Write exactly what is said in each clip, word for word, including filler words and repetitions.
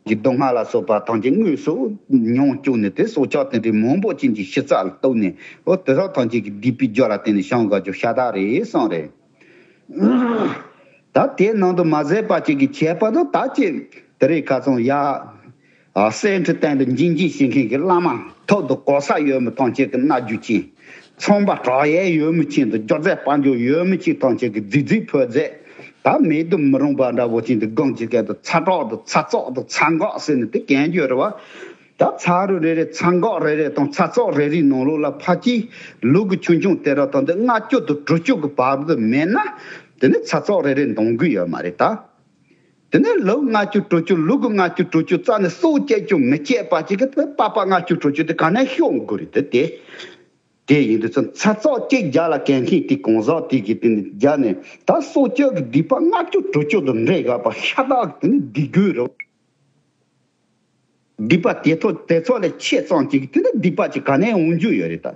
གི་སྡུག་བསྔལ་ལ་སོགས་པ་ཐམས་ཅད་དངོས་སུ་མྱོང་བཅུག་ནས། དེ་སྲོག་ཆགས་དེ་འདྲའི་མང་པོ་ཅན་གྱི་ཤི་རྩ་ལ་གཏུགས་ནས། འོ་དེ་དག་ཐམས་ཅད་ཀྱི་སྡིག་པའི་རྒྱུ་ལ་བརྟེན་ནས་བྱུང་དགོས་རྒྱུ་ཤ་སྟག་རེད་གསུངས་རེད། ད་དེ་ནང་དུ་མ་ཟད་པ་ཅིག་གི་ཁྱད་པར་དུ་ད་ཅི་དེ་རིང་ཁ་སང་ཡ། ཨ། གསེར་ཁྲི་སྟེང་དུ་འཇིགས་འཇིགས་བྱེད་མཁན་གྱི་བླ་མ། ཐོག་ཏུ་གོ་ས་ཡོད་མི་ཐམས་ཅད་ཀྱི་མནའ་རྒྱུག་ཅན། ཚོང་པ་དྲག་ཡས་ཡོད་མི་ཅན་དང་སྒྱུ་རྩལ་དཔལ་འབྱོར་ཡོད་མི་ཅན་ཐམས་ཅད་ཀྱི་རྫིག་རྫིག་ཕོ་རྫས། ད་མེད་དུ་མི་རུང་བ་འདྲ་བོ་ཅན་དུ་སྒང་གཅིག་ག་དུ་ཚ་གྲོགས་དང་ཚ་བཙོག་དང་ཚ་འགག་ཟེར་ནས་དེ་གན་རྒྱུ་རེད་བ། ད་ཚ་རུ་རེ་རེ་ཚ་འགག་རེ་རེ་དང་ཚ་བཙོག་རེ་རེའི་ནང་ལོགས་ལ་ཕལ་ཆེར་ལུག་གི་ཆུང་ཆུང་དེ་ར་དང་དེ་ལྔ་བཅུ་དང་དྲུག་ཅུ་གི་བར་དུ་མེད་ན། དེ་ནི་ཚ་བཙོག་རེ་རེ་འདང་གི་ཡོད་མ་རེད་ད། དེ་ནས་ལུག་ལྔ་བཅུ་དྲུག་ཅུ། ལུག་གི་ལྔ་བཅུ་དྲུག་ཅུ་རྩ་ནས་སྲོག་བཅད་རྒྱུ་མི་བྱེད་པ་ཅིག་གི་པགས་པ་ལྔ་བཅུ་དྲུག་ཅུ་དེ་ག་ནས་ཤོང་དགོས་རེད་དེ། དེ་དེ་ཡིན་དུས་ཙང་ཚ་བཙོག་གཅིག་རྒྱ་ལ་གན་མཁན་དེ་གང་ཟག་དེ་གི་དེ་ནས་རྒྱ་ནས་ད་སྲོག་གཅོད་ཀྱི་སྡིག་པ་ལྔ་བཅུ་དྲུག་ཅུ་དང་འདྲེས་དགོས་པ་ཤ་སྟག་དེ་ནི་སྡིག་དགོས་རེད། སྡིག་པ་དེ་ཚོ་དེ་ཚོ་ལས་ཆེ་ཙམ་ཅིག་དེ་ནི་སྡིག་པ་ཅིག་ག་ནས་འོང་རྒྱུ་ཡོད་རེད་ད།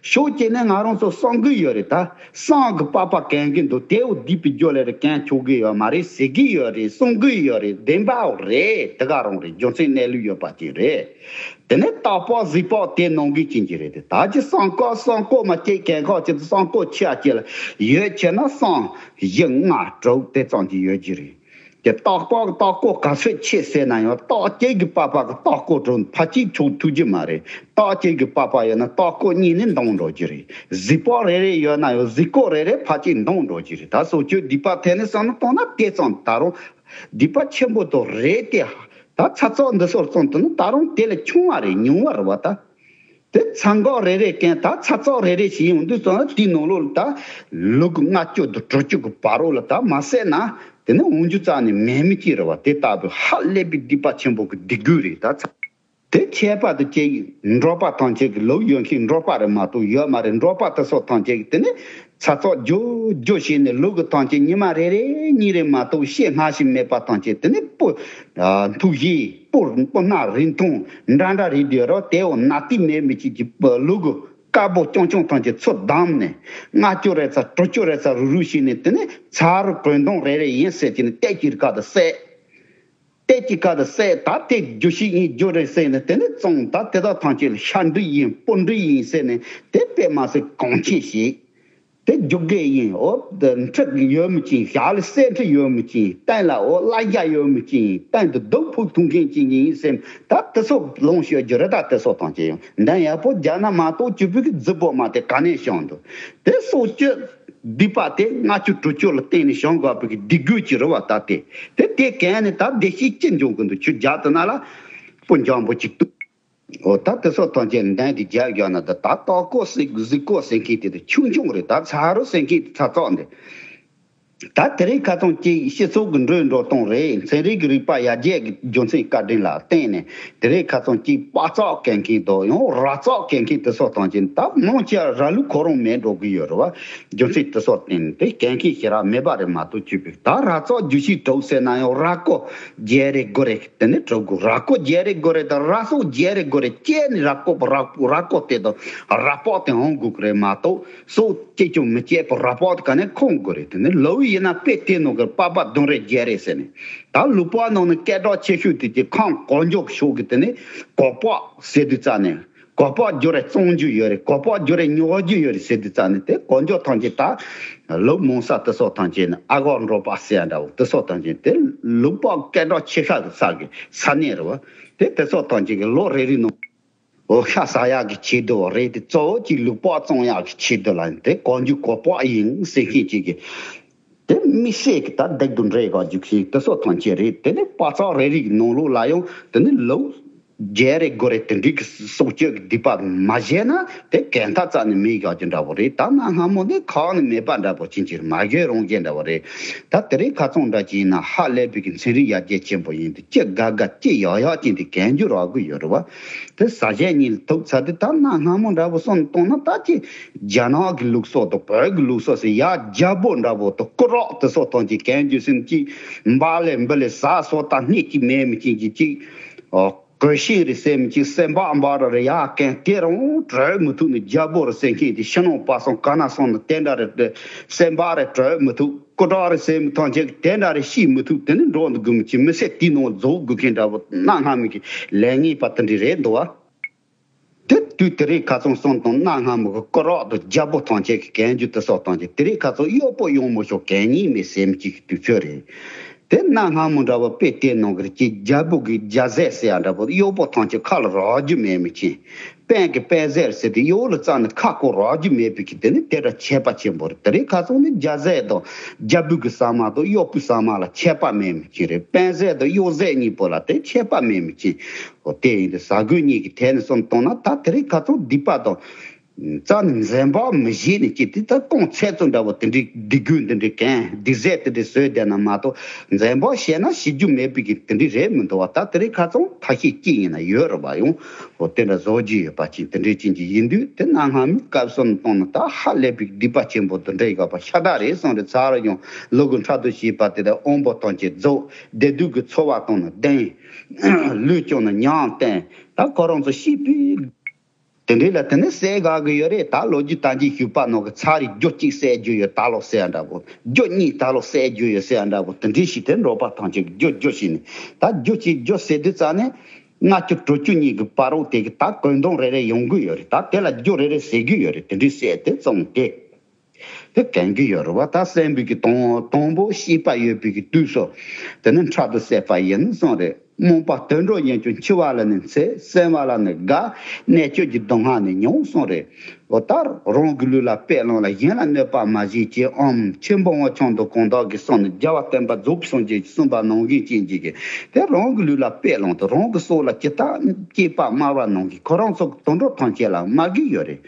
ཤོག་ཅིག་ནས་ང་རང་ཚོ་བསམ་གི་ཡོད་རེད་ད། བསམ་གི་པགས་པ་གན་གི་འདུག་དེའོ་སྡིག་པའི་རྒྱུ་ལས་རེ་གན་ཆོག་གི་ཡོད་མ་རེད་ཟེར་གི་ཡོད་རེད། གསུང་གི་ཡོད་རེད། བདེན་པའོ་རེད། དེ་ག་རང་རེད། རྒྱུ་མཚན་གནས་ལུགས་ཡོད་པ་ཅིག་རེད། དེ་ནས་རྟག་པར་གཟིག་པགས་དེ་གནང་གི་ཅན་གྱི་རེད་དེ། ད་ཅི་བསམ་ཀོ་བསམ་ཀོ་མ་སྐྱེས་གན་ཁག་ཅིག་ཏུ་བསམ་ཀོ་ཆེ་ཨ་ཅེ་ལ་ཡོད་ཆེ་ན་བསམ་བཞི་ལྔ་དྲུག་དེ་ཙམ་གྱི་ཡོད་ཀྱི་རེད། དེ་རྟག་པར་རྟག་པར་ག་ཚོད་ཆེ་ཟེར་ན་ཡང་རྟགས་ཅན་གྱི་པགས་པ་གི་རྟགས་སྐོར་དྲུག་ཕལ་ཆེར་ཆོག་ཐུབ་ཀྱི་མ་རེད། རྟགས་ཅན་གྱི་པགས་པ་ཡོད་ན་རྟགས་སྐོར་གཉིས་ནི་འདང་འགྲོ་གི་རེད། གཟིག་པགས་རེ་རེ་ཡོད་ན་ཡང་གཟིག་སྐོར་རེ་རེ་ཕལ་ཆེར་འདང་འགྲོ་གི་རེད། ད་སྲོག་གཅོད་སྡིག་པ་ཐད་ནས་བསམ་བློ་བཏང་ན་དེ་ཙམ་ད་རུང་སྡིག་པ་ཆེན་པོ་དོ་རེད་དེ། ད་ཚ་བཙོག་འདི་སོར་ཙམ་དུ་ནི་ད་རུང་དེ་ལས་ཆུང་བ་རེད། ཉུང་བ་རེད་བ་ད། དེ་ཚ་འགག་རེ་རེ་གན་ད་ཚ་བཙོག་རེ་རེ་ཞིག་ཡོང་དུས་ཙང་དེའི་ནང་ལོགས་ལ་ད་ལུག་ལྔ་བཅུ་དང་དྲུག་ཅུ་གི་བར་རོ་ལ་ད་མ་བསད་ན་དེ་ནི་འོང་རྒྱུ་རྩ་ནས་མེད་མི་ཅིག་རེད་བ། དེ་ལྟ་བུའི་ཧ་ལས་པའི་སྡིག་པ་ཆེན་པོ་གི་སྡིག་དགོས་རེད་ད་ཚ། དེ་ཁྱད་པར་དུ་སྐྱེ་ཡི་འབྲོག་པ་ཐམས་ཅད་ཀྱི་ལུག་ཡོད་མཁན་འབྲོག་པ་རེད་མ་གཏོགས་ཡོད་མ་རེད། འབྲོག་པ་དེ་སོགས་ཐམས་ཅད་ཀྱི་དེ་ནི་ཚ་བཙོག་རྒྱུ་རྒྱུ་བྱས་ནས་ལུག་གི་ཐམས་ཅད་ཉི་མ་རེ་རེ་གཉིས་རེ་མ་གཏོགས་ཤེད་སྔ་ཕྱི་མེད་པ་ཐམས་ཅད་དེ་ནི་སྤུ་ཨ་མཐུག་བཞི་སྤུ་སྤུ་སྣ་རིང་ཐུང་འདྲ་འདྲ་རེད་དེ་རོ། དེའོ་ན་ཏི་མེད་མི་ཅིག་གི་ལུག་གི་དཀར་པོ་ཅུང་ཅུང་ཐམས་ཅད་ཚུར་བསྡམས་ནས་ལྔ་བཅུ་རེ་ཚ་དྲུག་ཅུ་རེ་ཚ་རུ་རུ་བྱས་ནས་དེ་ནི་ཚ་རུ་གོས་མདུང་རེ་རེ་ཡིན་ཟེར་གྱི་ནི་ཏེ་ཅིར་ཀ་དུ་བསད། ཏེ་ཅིར་ཀ་དུ་བསད། ད་དེ་རྒྱུ་ཤི་ཡིན་རྒྱུ་རེད་ཟེར་ནས་དེ་ནི་བཙོང་། ད་དེ་དག་ཐམས་ཅད་ལ་ཤ་འབྲུ་ཡིན་སྤུ་འབྲུ་ཡིན་ཟེར་ནས་དེ་དཔེ་མ་སྲིད་གོང་ཆེན་ཞིག་དེ་རྒྱུ་འབྲས་ཡིན། འོ་དེ་འཁྲིག་ཡོད་མི་ཅིག་ཞག་ལ་གསེར་ཁྲི་ཡོད་མི་ཅིག་སྟེང་ལ་འོ་གླ་རྒྱ་ཡོད་མི་ཅིག་སྟེང་དུ་གདུགས་ཕུག་འཐུང་མཁན་ཅིག་ཡིན་ཟེར། ད་དེ་ཚོ་ལོངས་སྤྱོད་རྒྱུ་རེད། ད་དེ་ཚོ་ཐམས་ཅད་ཡང་འདང་ཡག་པོ་རྒྱག་ན་མ་གཏོགས་བཅུ་པོ་གི་རྫི་པོ་མ་དེ་ག་ནས་བྱུང་འདུག་དེ་སྲོག་གཅོད་སྡིག་པ་དེ་ལྔ་བཅུ་དྲུག་ཅུ་ལ་བརྟེན་ནས་བྱུང་དགོས་པའི་སྡིག་དགོས་ཀྱི་རེད་བ། ད་དེ་དེ་དེ་གན་ནས་ད་བདེ་སྐྱིད་ཅི་འབྱུང་གི་འདུག་ཆུ་རྒྱག་ཏུ་ན་ལ་སྤུ་འཇམ་པོ་ཅིག་འདུག་འོ་ད་དེ་སོགས་ཐམས་ཅད་འདང་དེ་རྒྱབ་བཞག་ན་ད་ད་ལྟག་ཀོ་སྲིད་གཟིག་ཀོ་ཟེར་མཁན་དེ་དེ་ཆུང་ཆུང་རེད། ད་ཚ་རུ་ཟེར་མཁན་དེ་ཚ་ཚོགས་འདི་ད་དེ་རིང་ཁ་སང་གཅིག་སྤྱི་ཚོགས་ཀྱི་འགྲོས་འགྲོ་སྟངས་རེད། ཚན་རིག་གི་རིག་པ་ཡར་རྒྱས་ཀྱི་རྒྱུ་མཚན་བཀའ་དྲིན་ལ་བརྟེན་ནས་དེ་རིང་ཁ་སང་གཅིག་པགས་བཙོག་གན་མཁན་དང་ཡང་ར་བཙོག་གན་མཁན་དེ་སོགས་ཐམས་ཅད་ད་མང་ཆེ་ར་ལུག་ཁོ་རང་མེད་འགྲོ་གི་ཡོད་རེད་བ། རྒྱུ་མཚན་དེ་སོགས་བརྟེན་ནས་དེ་གན་མཁན་ཞེ་དྲག་མེད་པ་རེད་མ་གཏོགས་བཅུ་པོ་ད་ར་བཙོག་རྒྱུ་ཤི་གྲུབ་ཟེར་ན་ཡང་ར་ཀོ་བརྒྱད་རེ་དགུ་རེ། དེ་ནས་གྲུབ་དགོས། ར་ཀོ་བརྒྱད་རེ་དགུ་རེ་དང་ར་སོག་བརྒྱད་རེ་དགུ་རེ་བཅད་ནས་ར་ཀོ་ར་ར་ཀོ་དེ་དང་ར་པགས་དེ་འོང་དགོས་ཀྱི་རེད་མ་གཏོགས་སོག་སྐྱེ་ཆུང་མི་སྐྱེ་པོ་ར་པགས་དེ་ག་ནས་ཁོང་དགོས་རེད། དེ་ནས་ལོ་ཡིན་ན་དཔེ་དེ་ནང་གི་པགས་པ་བདུན་རེ་བརྒྱད་རེ་ཟེར་ནས་ད་ལུག་པགས་ནང་ནས་སྐད་གྲགས་ཆེ་ཤོས་དེ་གྱི་ཁམས་གོ་འཇོ་ཤོག་གི་དེ་ནས་གོ་པགས་ཟེར་དུས་ཙ་ནས། གོ་པགས་རྒྱུ་རེ་བཙོང་རྒྱུ་ཡོད་རེད། གོ་པགས་རྒྱུ་རེ་ཉོ་རྒྱུ་ཡོད་རེད་ཟེར་དུས་ཙ་ནས་དེ་གོ་འཇོ་ཐམས་ཅད་ད་ལུག་མང་ས་དེ་སོགས་ཐམས་ཅད་ནི་ཨ་གོ་འབྲོག་པ་ཟེར་ཡ་འདྲ་བོ་དེ་སོགས་ཐམས་ཅད་དེ་ལུག་པགས་སྐད་གྲགས་ཆེ་ཤོས་ཀྱི་ས་གི་ས་གནས་རེད་བ། དེ་དེ་སོགས་ཐམས་ཅད་ཀྱི་ལོ་རེ་རེ་ནང་འོ་ཤ་ཟ་ཡག་གི་ཆེད་དུ་རེད་དེ་གཙོ་བོ་གཅིག་ལུག་པགས་བཙོང་ཡག་གི་ཆེད་དུ་ལ་དེ་གོ་འཇོ་གོ་པགས་ཡིན་ཟེར་མཁན་གཅིག་གི་དེ་དམིགས་བསལ་གྱི་ད་སྡུག་ཏུ་འདྲེས་ག་རྒྱུགས་ཤིང་དེ་སོགས་ཐམས་ཅད་རེད། དེ་ནས་པགས་བཙོག་རེ་རེ་གི་ནང་ལོགས་ལ་ཡང་དེ་ནི་ལོ་བརྒྱད་རེ་དགུ་རེ་དེ་འདྲའི་གི་སྲོག་གཅོད་ཀྱི་སྡིག་པ་མ་བྱས་ན་དེ་གན་ད་རྩ་ནས་མེད་ག་རྒྱུ་འདྲ་བོ་རེད། ད་ན་སྔ་མོ་ནས་ཁག་ནས་མེད་པ་འདྲ་བོ་ཅིག་ཅིག་མ་གོས་རང་བཞིན་འདྲ་བོ་རེད། ད་དེ་རིང་ཁ་སང་འདྲ་ཅིག་ཡིན་ན་ཧ་ལས་པའི་གི་ཚན་རིག་ཡར་རྒྱས་ཆེན་པོ་ཡིན་དུས་ཅི་དགའ་དགའ་ཅི་ཡག་ཡག་ཅིག་འདི་གན་རྒྱུ་རག་གི་ཡོད་རེད་བ། དེ་ཟ་བྱེད་གཉིས་ལ་ཐུག་ཚར་དུས་ད་ན་སྔ་མོ་འདྲ་བོ་སོང་གཏོང་ན་ད་ཅི་རྒྱ་ནག་གི་ལུགས་སྲོལ་དང་བོད་ཀྱི་ལུགས་སྲོལ་ཟེར་ཡ་རྒྱལ་པོ་འདྲ་བོ་དང་སྐུ་རོགས་དེ་སོགས་ཐམས་ཅད་གན་རྒྱུ་ཟེར་ཅིག་འབའ་ལས་འབུ་ལས་ཟ་སོགས་ད་སྣེ་གཅིག་མེད་མི་གཅིག་གིས་ཅིག་ཨོ་གོས་ཤིང་རེད་ཟེར་མི་གཅིག་སེམས་པ་འབའ་ར་རེ་ཡ་གན་དེ་རང་གྲོལ་མི་ཐུབ་ནས་རྒྱལ་པོ་རེད་ཟེར་མཁན་དེ་ཕྱི་ནང་པ་སོང་ག་ན་སོང་ནས་དེ་འདྲ་རེད། སེམས་པ་རེ་གྲོལ་མི་ཐུབ། སྐུ་དྲག་རེད་ཟེར་མི་ཐམས་ཅད་དེ་འདྲ་རེད། ཤེས་མི་ཐུབ། དེ་ནི་འགྲོ་འདུག་དགོས་མི་ཅི་མི་སེར་དེའི་ནང་རྫོགས་དགོས་མཁན་འདྲ་བོ་གནའ་སྔ་མོ་གི་ལས་ངན་པ་དེ་འདྲ་རེད་འདུག་བ། དེ་དུས་དེ་རིང་ཁ་སང་བསམ་བཏང་། གནའ་སྔ་མོ་གི་སྐུ་དྲག་དང་རྒྱལ་པོ་ཐམས་ཅད་ཀྱི་གན་རྒྱུ་དེ་སོགས་ཐམས་ཅད་དེ་རིང་ཁ་སང་གཡོག་པོ་ཡོང་མི་ཆོག་གད་སྙིགས་མེད་ཟེར་མི་གཅིག་གི་དུས་ཚོད་རེད། དེ་གནའ་སྔ་མོ་འདྲ་བོ་དཔེ་དེབ་ནང་གི་རེད། ཅིག་རྒྱལ་པོ་གི་རྒྱལ་ཟས་ཟེར་ཡ་འདྲ་བོ་གཡོག་པོ་ཐམས་ཅད་ཁ་ལ་རག་རྒྱུ་མེད་མི་ཅན། དཔོན་གྱི་དཔོན་ཟས་ཟེར་ཏེ་གཡོག་ལ་བཙལ་ནས་ཁ་སྐོང་རག་རྒྱུ་མེད་པའི་གི་དེ་ནི་དེ་འདྲ་ཁྱད་པར་ཆེན་པོ་རེད། དེ་རིང་ཁ་སང་ནི་རྒྱལ་ཟས་དང་རྒྱལ་པོའི་གི་ཟ་མ་དང་གཡོག་པོའི་ཟ་མ་ལ་ཁྱད་པར་མེད་མི་ཅན་རེད། དཔོན་ཟས་དང་གཡོག་ཟས་གཉིས་པོ་ལ་དེ་ཁྱད་པར་མེད་མི་ཅན། འོ་དེ་ཡིན་དུས་ཟ་དགོས་གཉིས་ཀྱི་ཐད་ནས་བསམ་བཏང་ན། ད་དེ་རིང་ཁ་སང་སྡིག་པ་དང་། རྩ་ནས་འཛེམ་བག་མི་བྱེད་ནས་ཅི་སྟེ་ད་རྐང་ཚད་ཙམ་འདྲ་བོ་དེ་འདྲའི་སྡིག་གུ་འདི་འདྲའི་གན་སྡིག་ཟས་དེ་འདྲའི་བཟོས་བསྡད་ན་མ་གཏོགས། འཛེམ་བག་བྱས་ན་ཤི་རྒྱུ་མེད་པའི་གི་དེ་འདྲའི་རེད་མི་འདུག་བ། ད་དེ་རིང་ཁ་སང་ཐ་ཤལ་གཅིག་ཡིན་ན་ཡོད་རེད་བ། ཡང་འོ་དེ་འདྲ་བཟོ་རྒྱུ་ཡོད་པ་ཅིག་དེ་འདྲའི་ཅན་གྱི་ཡིན་དུས། དེ་གནའ་སྔ་མོའི་སྐབས་སུ་བསམ་བཏང་ན་ད་ཧ་ལས་པའི་སྡིག་པ་ཆེན་པོ་དེ་འདྲའི་ཡོད་པ་ཤ་སྟག་རེད་བསམ་རེད། ཚར་ཡང་ལུག་གི་ཕྲག་དོག་བྱས་པ་དེ་དང་དབང་པོ་ཐམས་ཅད་རྫོགས། བདེ་སྡུག་གི་འཚོ་བ་བཏང་ན་བདེན། ལུས་བསྐྱངས་ན་ཉམས་བསྟན། ད་ཁོ་རང་ཚོ་ཤི་བའི། དེ་འདྲའི་ལ་དེ་ནི་བསད་དགའ་གི་ཡོད་རེད། ད་ལོ་རྒྱུས་ད་གིན་ཞུས་པ་ནང་གི་ཚར་རེ་རྒྱུ་གཅིག་བསད་རྒྱུ་ཡོད་ད་ལོ་ཟེར་ཡ་འདྲ་པོ། རྒྱུ་གཉིས་ད་ལོ་བསད་རྒྱུ་ཡོད་ཟེར་ཡ་འདྲ་པོ། དེ་འདྲའི་ཞིག་དེ་འབྲོག་པ་ཐམས་ཅད་ཀྱི་རྒྱུ་རྒྱུ་ཞིག་ནི། ད་རྒྱུ་གཅིག་རྒྱུ་ཟེར་དུས་ཙ་ནས་ལྔ་བཅུ་དྲུག་ཅུ་གཉིས་ཀྱི་བར་རོགས་དེ་གི་ད་གོས་མདོང་རེ་རེ་ཡོང་གི་ཡོད་རེད། ད་དེ་ལ་རྒྱུ་རེ་རེ་ཟེར་གི་ཡོད་རེད། དེ་འདྲའི་བསད་དེ་བཙོང་དེ། དེ་གན་གི་ཡོད་རེད་བ། ད་སྲན་པོ་གི་དང་དང་པོ་སྐྱེས་པ་ཡོད་པའི་གི་དུས་སུ་དེ་ནི་ཕྲག་དོག་བསད་པ་ཡིན་གསུངས་རེད། རྨོངས་པ་དུད་འགྲོ་ཡིན་ཀྱང་འཆི་བ་ལ་ནི་འཚེ། གསོན་པ་ལ་ནི་དགའ། གནད་གཅོད་ཀྱི་སྡུག་བསྔལ་ནི་མྱོང་གསུངས་རེད། འོ་ད་རང་གི་ལུས་ལ་དཔེ་བླངས་ལ་གཞན་ལ་གནོད་པ་མ་བྱེད་ཅིག་ཨོམ་ཆེན་པོ་ངོ་ཆུང་དུ་གང་དག་གིས་གསུངས་ནས། རྒྱལ་བ་སྟོན་པ་རྫོགས་པའི་སངས་རྒྱས་ཀྱིས་གསུངས་པ་ནང་བཞིན་ཅན་གྱི་གི་དེ་རང་གི་ལུས་ལ་དཔེ་བླངས་ཏེ་རང་གི་སྲོག་ལ་ཇི་ལྟར་སྐྱེས་པ་དམར་བ་ནང་བཞིན་ཁོ་རང་ཚོ་གི་དུད་འགྲོ་ཐམས་ཅད་ལ་དམར་གི་ཡོད་རེད།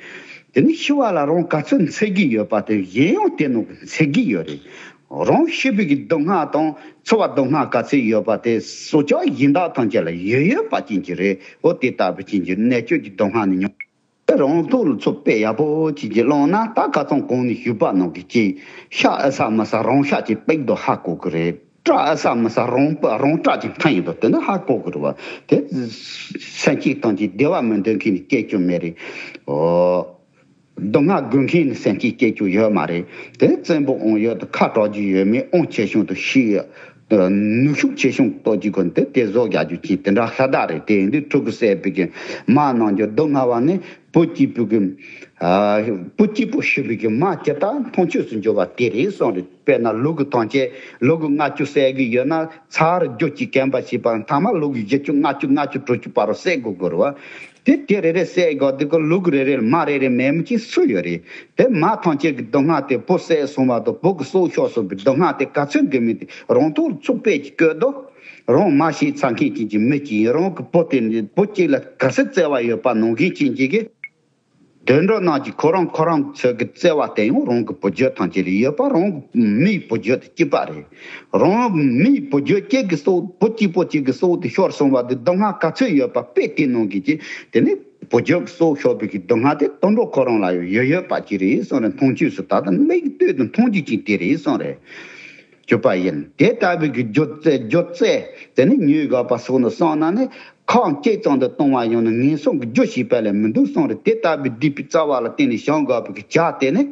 དེ་ནི་ཤི་བ་ལ་རང་ག་ཚོད་འཚེ་གི་ཡོད་པ་དེ་གཞན་ཡང་དེ་ནང་གི་འཚེ་གི་ཡོད་རེད། རང་ཤི་བའི་གི་སྡུག་བསྔལ་དང་འཚོ་བ་སྡུག་བསྔལ་ག་ཚོད་ཡོད་པ་དེ་སྲོག་ཆགས་གཞན་དག་ཐམས་ཅད་ལ་ཡོད་ཡོད་པ་ཅན་གྱི་རེད། འོ་དེ་ལྟ་བུ་ཅན་གྱི་གནད་གཅོད་ཀྱི་སྡུག་བསྔལ་ནི་མྱོང་། རང་སྟོབས་ལ་ཚོད་དཔེ་ཡག་པོ་ཅན་གྱི་བླངས་ན། ད་ཁ་སང་གོང་ནས་ཞུས་པ་ནང་གི་ཅིག་ཤ་ཨེ་ཟ་མི་ཟ་རང་ཤ་ཅིག་པིག་ཏུ་ཧ་གོ་གི་རེད། སྐྲ་ཨེ་ཟ་མི་ཟ་རང་རང་སྐྲ་ཅིག་འཐེན་ཡོད་དོ། དེ་ནི་ཧ་གོ་གི་རེད་བ། དེ་སེམས་ཅན་ཐམས་ཅད་བདེ་བ་མི་འདོད་མཁན་ནི་སྐྱེ་རྒྱུ་མེད་རེད། འོ། སྡུག་བསྔལ་དགོས་མཁན་ནི་སེམས་ཅན་སྐྱེ་རྒྱུ་ཡོད་མ་རེད། དེ་བཙན་པོ་འོང་ཡོད་དོ། ཁ་གྲག་རྒྱུ་ཡོད་མེད། དབང་ཆེ་ཆུང་དུ་ཤེས་ཡོད། ནུས་ཤུགས་ཆེ་ཆུང་གཏོགས་ཀྱི་སྒོ་ནས་དེ་བཟོ་རྒྱག་རྒྱུ་ཅན་དེ་འདྲ་ཤ་སྟག་རེད། དེ་ཡིན་དུས་ཕྲུ་གུ་བསད་པའི་གི་མ་གནང་རྒྱུ་སྡུག་བསྔལ་བ་ནི། བུ་གཅིག་པོ་གི། ཨ། བུ་གཅིག་པོ་ཤི་བའི་གི་མ་ཇི་ལྟར་མཐོང་ཆོས་སུ་འགྱུར་བ་དེ་རེད་གསུངས་རེད། དཔེར་ན་ལུག་གི་ཐམས་ཅད་ལུག་གི་ལྔ་བཅུ་བསད་གི་ཡོད་ན། ཚར་རྒྱུ་གཅིག་གན་པ་བྱས་པ་མཐའ་མ་ལུག་གི་བཞི་བཅུ་ལྔ་བཅུ་ལྔ་བཅུ་དྲུག་ཅུ་བར་རུ་བསད་དགོས་དགོས་རེད་བ། དེ་དེ་རེ་རེ་བསད་དགོས་དེ་གི་ལུག་རེ་རེ་ལ་མ་རེ་རེ་མེད་མི་ཅིག་སུ་ཡོད་རེད། དེ་མ་ཐམས་ཅད་ཀྱི་སྡུག་བསྔལ་དེ་བུ་བསད་སོང་བ་དང་བུ་གི་སྲོག་ཤོར་སོང་བའི་སྡུག་བསྔལ་དེ་ག་ཚོད་འགོས་མིན་དེ་རང་ཐོག་ལ་ཚུགས་པས་ཀྱི་བཀོད་དོ། རང་མ་ཤེས་ཚ་མཁན་ཅན་གྱི་མི་གཅིག་ཡིན། རང་གི་བུ་དེ་ནི་བུ་གཅིག་ལ་ག་ཚོད་བརྩེ་བ་ཡོད་པ་ནང་བཞིན་ཅན་གཅིག་གིས། དུད་འགྲོ་རྣམས་ཀྱིས་ཁོ་རང་ཁོ་རང་ཚོའི་གི་བརྩེ་བ་དེ་ཡང་རང་གི་བུ་རྒྱུད་ཐམས་ཅད་ལ་ཡོད་པ། རང་གི་མིའི་བུ་རྒྱུད་དང་གཅིག་པ་རེད། རང་མིའི་བུ་རྒྱུད་གཅིག་གི་སྲོག་བུ་གཅིག་པོ་གཅིག་གི་སྲོག་དེ་ཤོར་སོང་བ་དེ་སྡུག་བསྔལ་ག་ཚོད་ཡོད་པ་དཔེ་དེ་ནང་གི་ཅིག་དེ་ནི་བུ་རྒྱུད་ཀྱི་སྲོག་ཤོར་བའི་གི་སྡུག་བསྔལ་དེ་དུད་འགྲོ་ཁོ་རང་ལ་ཡང་ཡོད་ཡོད་པ་ཅིག་རེད་གསུངས་རེད། མཐོང་ཆོས་སུ་ད་ལྟ་མིག་ལྟོས་དང་མཐོང་རྒྱུ་ཅིག་དེ་རེད་གསུངས་རེད། གྱུར་པ་ཡིན། དེ་ལྟ་བུའི་གི་རྒྱུ་རྩལ་རྒྱུ་རྩལ་དེ་ནི་ཉོས་དགོས་པ་སོགས་ནི་བསམ་ན་ནི། ཁག་གཅིག་ཙམ་དུ་གཏོང་བ་ཡང་ནི་ངན་སོང་གི་རྒྱུ་ཞིག་པ་ལས་མི་འདུག་གསུངས་རེད། དེ་ལྟ་བུའི་སྡིག་པའི་རྩ་བ་ལ་བརྟེན་ནས་བྱུང་དགོས་པའི་གི་བྱ་དེ་ནི།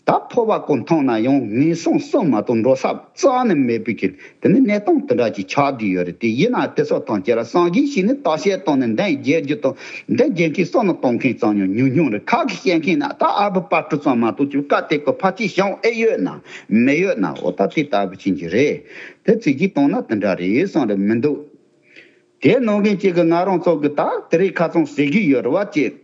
ད་འཕོ་བ་ཀུན་མཐོང་ན་ཡང་ངན་སོང་གསུམ་མ་གཏོགས་འགྲོ་ས་རྩ་ནས་མེད་པའི་གི་དེ་ནི་གནས་སྟངས་དེ་འདྲ་ཅིག་ཆགས་བསྡད་ཡོད་རེད། དེ་ཡིན་ན་དེ་ཚོ་ཐམས་ཅད་ལ་སངས་རྒྱས་ཤིག་ནི་བརྟག་དཔྱད་བཏང་ནས་འདི་རྒྱལ་རྒྱུ་དང་འདི་རྒྱལ་མཁན་བསམ་བློ་གཏོང་མཁན་ཙམ་ཡང་ཉུང་ཉུང་རེད། ཁ་གིས་བཤད་མཁན་ན་ད་ཨ་བུ་དཔལ་སྤྲུལ་ཙམ་མ་གཏོགས་ཀྱི་བཀའ་དེ་ཀོ་ཕལ་ཆེར་བྱུང་ཨེ་ཡོད་ན་མེད་ཡོད་ན། འོ་ད་དེ་ལྟ་བུ་ཅན་གྱི་རེད། དེ་ཚིག་གིས་བཏང་ན་དེ་འདྲ་རེད་གསུངས་རེད་མི་འདུག་དེ་ནང་གི་གཅིག་གི་ང་རང་ཚོ་གི་ད་དེ་རིང་ཁ་སང་ཟེར་གི་ཡོད་རེད་བ་ཅེ།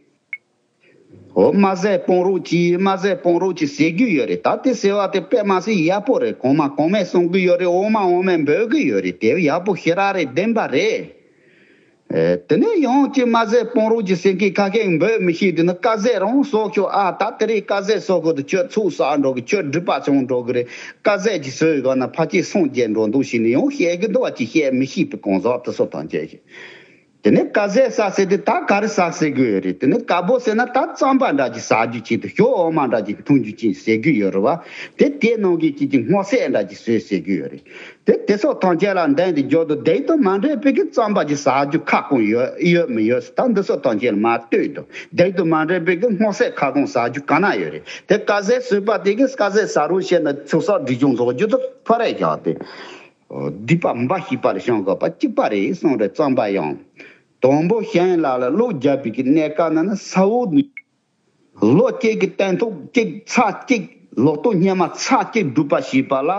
འོ་མ་ཟད་སྤོང་རོགས་གྱིས། མ་ཟད་སྤོང་རོགས་གྱིས་ཟེར་གི་ཡོད་རེད། ད་དེ་ཟེར་བ་དེ་དཔེ་མ་སྲིད་ཡག་པོ་རེད། གོང་མ་གོང་མས་གསུང་གི་ཡོད་རེད། འོག་མ་འོག་མས་འབོད་གི་ཡོད་རེད། དེ་ཡག་པོ་ཞེ་དྲག་རེད། བདེན་པ་རེད། ཨེ། དེ་ནས་ཡང་ཅི་མ་ཟད་སྤོང་རོགས་ཀྱིས་ཟེར་མཁན་ཁ་ཤས་འབོད་མི་ཤེས། དེ་ནི་དཀར་ཟས་རང་ཟོས་ཤོག་ཨ། ད་དེ་རིང་དཀར་ཟས་ཟོས་གོ་དུ་ཁྱོད་ཚུགས་ཟ་འགྲོ་གི། ཁྱོད་སྒྲིབ་པ་བྱུང་འགྲོ་གི་རེད། དཀར་ཟས་ཀྱིས་ཟོས་གོ་ན་ཕལ་ཆེར་སངས་རྒྱས་འགྲོ་འདུག་ཞེས་ནས་ཡང་བཤད་གི་འདུག་བ། ཅི་བཤད་མི་ཤེས་པའི་གང་ཟག་དེ་ཚོ་དང་བཅས་ཤིང་། དེ་ནས་དཀར་ཟས་ཟ་ཟེར་དུས་ད་ག་རེ་ཟ་ཟེར་གི་ཡོད་རེད། དེ་ནས་དཀར་པོ་ཟེར་ན་ད་རྩམ་པ་འདྲ་ཅིག་ཟ་རྒྱུ་ཅིག་དང་ཞོ་འོ་མ་འདྲ་ཅིག་འཐུང་རྒྱུ་ཅིག་ཟེར་གི་ཡོད་རེད་བ། དེ་དེ་ནང་གི་ཅིག་ཅིག་སྔོ་ཟས་འདྲ་ཅིག་ཟོས་ཟེར་གི་ཡོད་རེད། དེ་དེ་སོགས་ཐམས་ཅད་ལ་འདེམས་ཏེ་འཇོག་དུས་དེ་དང་མ་འདྲེས་པའི་གི་རྩམ་པ་ཅིག་ཟ་རྒྱུ་ཁ་སྐོང་ཡོད་ཡོད་མི་ཡོད་ཟེར། ད་འདི་སོགས་ཐམས་ཅད་ལ་མ་ལྟོས་དང་དེ་དང་མ་འདྲེས་པའི་གི་སྔོ་ཟས་ཁ་སྐོང་ཟ་རྒྱུ་ག་ན་ཡོད་རེད། དེ་དཀར་ཟས་ཟོས་པ་དེ་གི་དཀར་ཟས་ཟ་རོགས་བྱས་ན་ཚོགས་བསགས་སྒྲིབ་སྦྱོང་རྫོགས་རྒྱུ་དང་ཕ་རེ་བཞག་སྟེ། སྡིག་པ་འབའ་ཞིག་པ་ལ་བྱང་དགོས་པ་གཅིག་པ་རེད་གསུངས་རེད། རྩམ་པ་ཡང་། དང་པོ་གཞན་ལ་ལ་བློ་རྒྱབ་པའི་གི་གནས་སྐབས་ན་ནི་ས་འོག་ནས་ལོ་གཅིག་གི་སྟོན་ཐོག་གཅིག་ཚར་གཅིག་ལོ་ཐོག་སྔོན་མ་ཚར་གཅིག་སྒྲུབ་པ་བྱས་པ་ལ་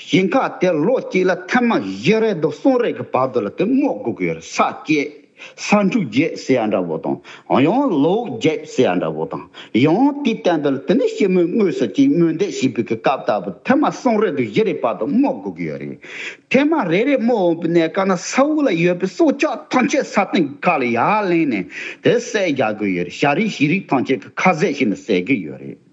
ཞིང་ཁ་དེ་ལོ་གཅིག་ལ་ཐེངས་མ་བཞི་རེ་དང་གསུམ་རེ་གི་བར་དུ་ལ་དེ་རྔོ་དགོས་ཀྱི་ཡོད་རེད། ས་བཅད། ས་འཁྲུག་བརྒྱད་ཟེར་ཡ་འདྲ་བོ་དང་། ཡང་ལོག་བརྒྱད་ཟེར་ཡ་འདྲ་བོ་དང་། ཡང་དེའི་སྟེང་དུ་དེ་ནས་སྐྱེད་མོས་དངོས་སུ་ཅིག་སྨོན་འདེབས་བྱེད་པའི་གི་སྐབས་ལྟ་བུ་ཐེངས་མ་གསུམ་རེ་དང་བཞི་རེ་བར་དུ་རྔོ་དགོས་ཀྱི་ཡོད་རེད། ཐེངས་མ་རེ་རེ་རྔོ་འོང་པའི་གནས་སྐབས་ན་ས་འོག་ལ་ཡོད་པའི་སྲོག་ཆགས་ཐམས་ཅད་ས་སྟེང་གི་ཁ་ལ་ཡར་ལེན་ནས་དེ་བསད་རྒྱག་གི་ཡོད་རེད། བྱ་རིགས་བྱི་རིགས་ཐམས་ཅད་ཀྱི་ཁ་ཟས་བྱས་ནས་བསད་ཀྱི་ཡོད་རེད།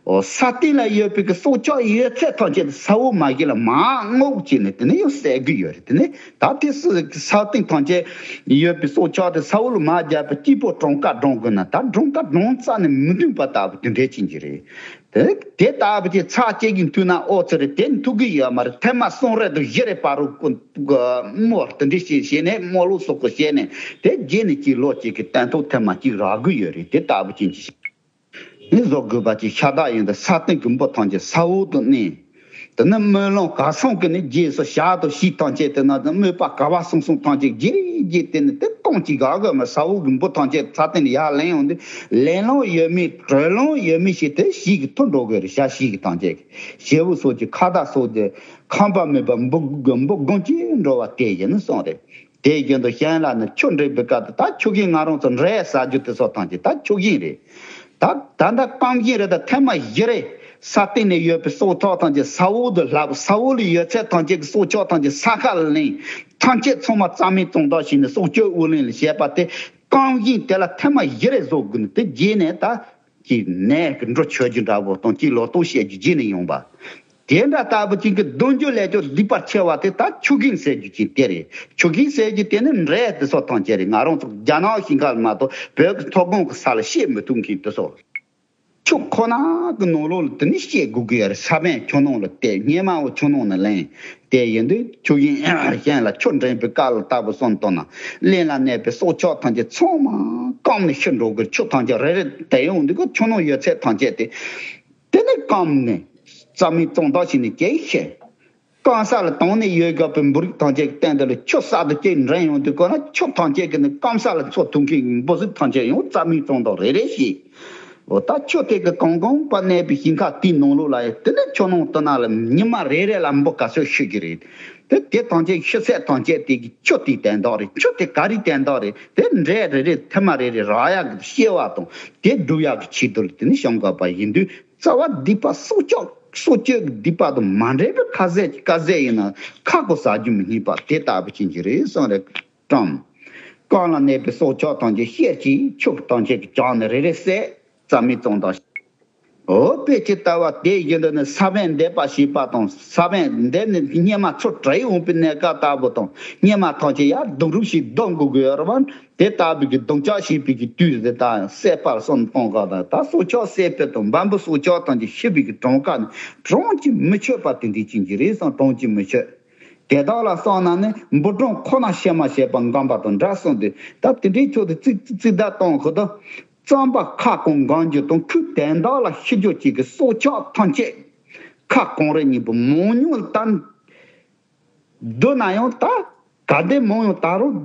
འོ། ས་སྟེང་ལ་ཡོད་པའི་གི་སྲོག་ཆགས་ཡོད་ཚད་ཐམས་ཅད་ས་འོག་མ་གཞི་ལ་མར་རྔོ་བྱས་ནས་དེ་ནས་ཡང་བསད་ཀྱི་ཡོད་རེད། དེ་ནས་ད་དེ་ས་ས་སྟེང་ཐམས་ཅད་ཡོད་པའི་སྲོག་ཆགས་དེ་ས་འོག་ལ་མར་བརྒྱབ་པའི་སྐྱིད་པོ་གྲངས་ཀ་གྲངས་དགོས་ན་ད་གྲངས་ཀ་གྲངས་རྩ་ནས་མི་འདུག་པ་ལྟ་བུ་དེ་འདྲས་ཅན་གྱི་རེད། དེ་དེ་ལྟ་བུ་དེ་ཚར་གཅིག་གིས་མཐུད་ན་ཨོ་ཙི་རེད། དེ་མཐུད་ཀྱི་ཡོད་མ་རེད། ཐེངས་མ་གསུམ་རེ་དང་བཞི་རེ་བར་དུ་རྔོ་དེ་འདྲས་བྱས་བྱས་ནས་རྔོ་ལོག་སོག་པོ་བྱས་ནས་དེ་རྗེས་ནས་ཅིག་ལོ་གཅིག་གི་སྟོན་ཐོག་ཐེངས་མ་གཅིག་རག་གི་ཡོད་རེད། དེ་ལྟ་བུ་ཅན་གྱི་ནི་བཟོ་དགོས་པ་ཅིག་ཤ་སྟག་ཡིན་ཏེ། ས་སྟེང་གི་འབུ་ཐམས་ཅད་ས་འོག་ཏུ་གནས། དེ་ནི་སྨོན་ལམ་ག་སོང་གི་ནི་རྗེས་སུ་ཞག་དང་ཕྱེད་ཐམས་ཅད་དེ་ན་དམོད་པ་ག་བ་གསུང་གསུང་ཐམས་ཅད་རྗེས་རེ་རྗེས་དེ་ནི་དེ་གཏོང་ཅིག་ག་གི་མ་ས་འོག་གི་འབུ་ཐམས་ཅད་ས་སྟེང་ལ་ཡར་ལེན་ཡོང་དུས་ལེན་ལོང་ཡོད་མེད་གྲོལ་ལོང་ཡོད་མེད་ཞིག་དེ་ཞིག་གི་ཐུར་འགྲོ་དགོས་རེད། ཞག་ཞིག་གི་ཐམས་ཅད་ཀྱི་བྱེའུ་སོགས་ཀྱི་ཁ་བརྡ་སོགས་དེ་ཁམས་པ་མེད་པ་འབུ་འབུ་དགུང་གཅིག་འགྲོ་བ་དེ་ཡིན་ནི་གསུངས་རེད། དེ་བཞིན་དུ་གཞན་ལ་ནི་ཆུ་འདྲེན་པའི་སྐབས་དུ་ད་ཆུ་ཤིང་ང་རང་ཚོ་འབྲས་ཟ་རྒྱུ་དེ་ཚོ་ཐམས་ཅད་ད་ཆུ་ཤིང་རེད། ད་ད་ལྟ་སྐམ་ཤིང་རེད། ད་ཐེངས་མ་བཞི་རེ་ས་སྟེང་ནས་ཡོད་པའི་སྲོག་ཆགས་ཐམས་ཅད་ས་འོག་ཏུ་ལྷག་ས་འོག་ལ་ཡོད་ཚད་ཐམས་ཅད་ཀྱི་སྲོག་ཆགས་ཐམས་ཅད་ས་ཁ་ལ་ལེན། ཐམས་ཅད་ཚང་མ་རྩ་མེད་གཏོང་ཐབས་བྱས་ནས་སྲོག་གཅོད་དབུགས་ལེན་ལ་བྱས་པ་དེ་སྐམ་ཤིང་དེ་ལ་ཐེངས་མ་བཞི་རེ་བཟོ་དགོས་ནས་དེ་རྗེས་ནས་ད་ཀྱི་ནད་ཀྱི་འགྲོ་ཆོད་རྒྱུ་འདྲ་བོ་དང་ཀྱི་ལོ་ཏོག་བཤད་རྒྱུ་རྗེས་ནས་ཡོང་པ། དེ་འདྲ་ལྟ་བུ་ཅིག་གི་གདུང་རྒྱུད་ལས་ཀྱང་སྡིག་པ་ཆེ་བ་དེ་ད་ཆུ་ཤིང་ཟེར་རྒྱུ་ཅིག་དེ་རེད། ཆུ་ཤིང་ཟེར་རྒྱུ་དེ་ནི་འབྲས་དེ་ཚོ་ཐམས་ཅད་རེད། ང་རང་ཚོ་རྒྱ་ནག་ཞིང་ཁ་ལ་མ་གཏོགས་བོད་ཀྱི་མཐོ་སྒང་གི་ས་ལ་བཤད་མི་ཐུབ་མཁན་དེ་ཚོ། ཆུ་ཁོ་ན་གི་ནང་ལོགས་ལ་དེ་ནི་བཤད་དགོས་ཀྱི་ཡོད་རེད། ས་བོན་ཆུ་ནང་ལ་བལྟས། སྙེ་མ་བོ་ཆུ་ནང་ནས་ལེན། དེ་ཡིན་དུས་ཆུ་ཤིང་གཞན་ལ་ཆུ་འདྲེན་པའི་སྐབས་ལ་ལྟ་བུ་སོང་བཏང་ན་གླིང་ལ་གནས་པའི་སྲོག་ཆགས་ཐམས་ཅད་ཚང་མ་སྐམ་ནས་ཤི་འགྲོ་གི། ཆུ་ཐམས་ཅད་རེ་རེ་དེད་ཡོང་དུས་ཀྱི་ཆུ་ནང་ཡོད་ཚད་ཐམས་ཅད་དེ། དེ་ནས་སྐམ་ནས་རྩ་མེད་གཏོང་ཐབས་བྱས་ནས་སྐྱེ་ཤེས། སྐམ་ས་ལ་དྭངས་ནས་ཡོད་དགོས་པའི་འབུ་རིགས་ཐམས་ཅད་ཀྱི་སྟེང་དུ་ལ་ཆུ་གསར་དུ་སྐྱེས་འདྲེན་ཡོང་དུས་ཀོ་ན་ཆུ་ཐམས་ཅད་ཀྱི་ནི་སྐམ་ས་ལ་འཚོ་ཐུབ་མཁན་གྱི་འབུ་གཟུགས་ཐམས་ཅད་ཡང་རྩ་མེད་གཏོང་ཐབས་རེ་རེ་བྱས། འོ་ད་ཆུ་དེ་གི་གང་གང་པ་གནས་པའི་ཞིང་ཁ་དེའི་ནང་ལོགས་ལ་ཡང་དེ་ནས་ཆུ་ནང་དུ་ན་ལ་ཉི་མ་རེ་རེ་ལ་འབུ་ག་ཚོད་ཤི་གི་རེད། དེ་དེ་ཐམས་ཅད་ཤི་ཚད་ཐམས་ཅད་དེ་གི་ཆུ་དེའི་དོན་དག་རེད། ཆུ་དེ་ག་རེའི་དོན་དག་རེད། དེ་འབྲས་རེ་རེ་ཐེངས་མ་རེ་རེ་རག་ཡག་གི་སྐྱེ་བ་དང་དེ་སྒྲུབ་ཡག་གི་ཆེད་དུ་ལ་དེ་ནས་བྱང་དགོས་པ་ཡིན་དུས། རྩ་བ་སྡིག་པ་སྲོག་ཆགས་སྲོག་གཅོད་ཀྱི་སྡིག་པ་དང་མ་འདྲེས་པའི་ཁ་ཟས་ཀྱི་དཀར་ཟས་ཡིན་ན་ཁ་གོ་ཟ་རྒྱུ་མི་རྙེད་པ་དེ་ལྟ་བུ་ཅན་གྱི་རེད་གསུངས་རེད། བཀྲམ། སྐམ་ལ་གནས་པའི་སྲོག་ཆགས་ཐམས་ཅད་ཤེད་ཀྱིས་ཆུ་ཐམས་ཅད་ཀྱི་བྱང་ནས་རེ་རེ་བསད་རྩ་མེད་གཏོང་དང་། འོ་དཔེ་ཅི་ལྟ་བ་དེ་བཞིན་དུ་ནི་ས་བོན་འདེབས་པ་བྱེད་པ་དང་ས་བོན་འདེབས་ནས་སྙེ་མ་ཚུར་དྲིལ་འོང་པའི་གནས་སྐབས་ལྟ་བུ་དང་སྙེ་མ་ཐམས་ཅད་ཡར་རྡུང་རུབ་ཞིག་རྡུང་དགོས་ཀྱི་ཡོད་རེད་བ། དེ་ལྟ་བུའི་གི་རྡུང་རྐྱག་བྱེད་པའི་གི་དུས་དེ་དག་བསད་པར་སོམས་གཏོང་ག་དང་ད་སྲོག་ཆགས་བསད་པའི་དང་འབའ་འབུ་སྲོག་ཆགས་ཐམས་ཅད་ཤི་བའི་གི་གྲངས་ཀ་ནི་གྲངས་ཀྱིས་མི་ཆོད་པ་དེ་འདྲའི་ཅན་གྱི་རེད་གསུངས། གྲངས་ཀྱིས་མི་ཆོད། དེ་དག་ལ་སོགས་ན་ནི་འབུ་གྲངས་ཁོ་ན་ཤི་མ་ཤེས་པ་འགམ་པ་དང་འདྲ་གསུངས་ཏེ། ད་དེ་འདྲའི་ཕྱོགས་དེ་ཙིག་ཙིག་ཙིག་བརྡ་གཏོང་གི་དང་། རྩམ་པ་ཁ་སྐོང་འགམ་རྒྱུ་དང་ཁོའི་དོན་དག་ལ་ཤི་རྒྱུ་བཅས་ཀྱི་སྲོག་ཆགས་ཐམས་ཅད་ཁ་སྐོང་རེ་གཉིས་པོ་མང་ཉུང་ལ་ལྟ། བསྡུ་ན་ཡང་ད་ག་དེ་མང་ཡང་ད་རུང་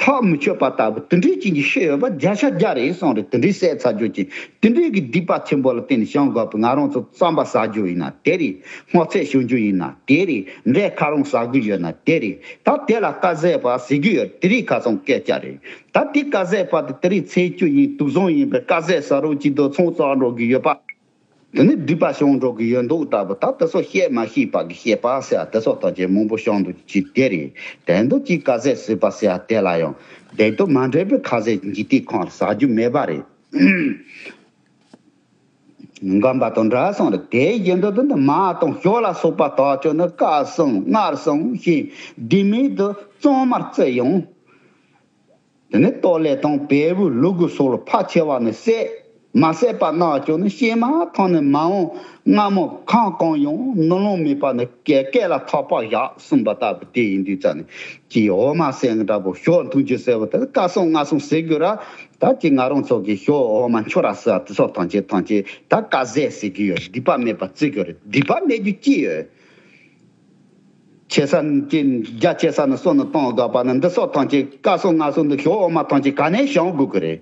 ཐག་མི་ཆོད་པ་ལྟ་བུ་དེ་འདྲའི་ཅན་གྱི་ཤི་ཡོད་པ་བརྒྱ་ཆ་བརྒྱ་རེད་གསུངས་རེད། དེ་འདྲའི་བསད་ཚར་རྒྱུ་ཅན་དེ་འདྲའི་གི་སྡིག་པ་ཆེན་པོ་ལ་བརྟེན་ནས་བྱང་དགོས་པའི་ང་རང་ཚོ་རྩམ་པ་ཟ་རྒྱུ་ཡིན་ན་དེ་རེད། སྔོ་ཚལ་བྱུང་རྒྱུ་ཡིན་ན་དེ་རེད། འབྲས་ཁ་རོང་ཟ་གི་ཡོད་ན་དེ་རེད། ད་དེ་ལ་དཀར་ཟས་པ་ཟེར་གི་ཡོད་དེ་རིགས་ཁ་སང་སྐད་ཆ་རེད། ད་དེ་དཀར་ཟས་པ་དེ་དེ་རིགས་ཚེ་བཅུད་ཡིན་དུག་བཟང་ཡིན་པའི་དཀར་ཟས་ཟ་རོགས་ཅིག་དུ་ཚོང་རྩ་འགྲོ་གི་ཡོད་པ། དེ་ནི་སྡིག་པ་བྱུང་འགྲོ་གི་ཡོད་མདོག་ལྟ་བུ་ད་དེ་ཚོ་བཤད་མ་ཤེས་པ་གི་བཤད་པ་ཟེར་ཡ་དེ་ཚོ་ཐམས་ཅད་མང་པོ་བྱུང་འདུག་ཅིག་དེ་རེད། དེ་འདུག་ཅིག་དཀར་ཟས་ཟོས་པ་ཟེར་ཡ་དེ་ལ་ཡང་དེ་དང་མ་འདྲེས་པའི་ཁ་ཟས་འཇིག་རྟེན་ཁམས་ལ་ཟ་རྒྱུ་མེད་པ་རེད། འགམ་པ་དང་འདྲ་གསུངས་རེད། དེ་བཞིན་དུ་དེ་འདི་མར་དང་ཞོ་ལ་སོགས་པ་དག་ཅོ་ནི་དཀར་གསུམ་མངར་གསུམ་ཞེས་ལྡེ་མིག་ཏུ་གཙང་མར་བརྩི་ཡང་། དེ་ནས་ལྟོ་ལས་དང་བལ་པོའི་ལུ་གུ་སོགས་ལ་ཕར་ཆེ་བ་ནི་བསད། མ་བསད་པ་ན་ཅོ་ནི་ཤེས་མ་ཐང་ནས་མ་འོང་། སྔ་མོ་ཁང་གང་ཡང་ནུ་ལོང་མེད་པ་ནི་སྐད་སྐད་ལ་ཐག་པ་བཞག་གསུངས་པ་ལྟ་བུ་དེ་ཡིན་དུས་ཙ་ནས་ཀྱི་འོ་མ་ཟེར་འདྲ་པོ་ཞོ་འཐུང་རྒྱུ་ཟེར་བ་དེ་ཀ་སོང་ང་སོང་ཟེར་དགོས་ར། ད་ཀྱི་ང་རང་ཚོ་གི་ཞོ་འོ་མ་འཁྱོ་ར་ཟེར་དེ་སོགས་ཐམས་ཅད་ཐམས་ཅད་ད་ཀ་ཟས་ཟེར་གི་ཡོད། སྡིག་པ་མེད་པ་བརྩི་དགོས་རེད། སྡིག་པ་མེད་རྒྱུ་ཅི་ཡོད། ཆེ་ས་ནས་ཀྱི་རྒྱ་ཆེ་ས་ནས་སོ་ནས་གཏོང་དགོས་པ་ནི་འདི་སོགས་ཐམས་ཅད་ཀ་སོ་ང་སོ་འདི་ཞོ་འོ་མ་ཐམས་ཅད་ག་ནས་བྱུང་དགོས་ཀྱི་རེད།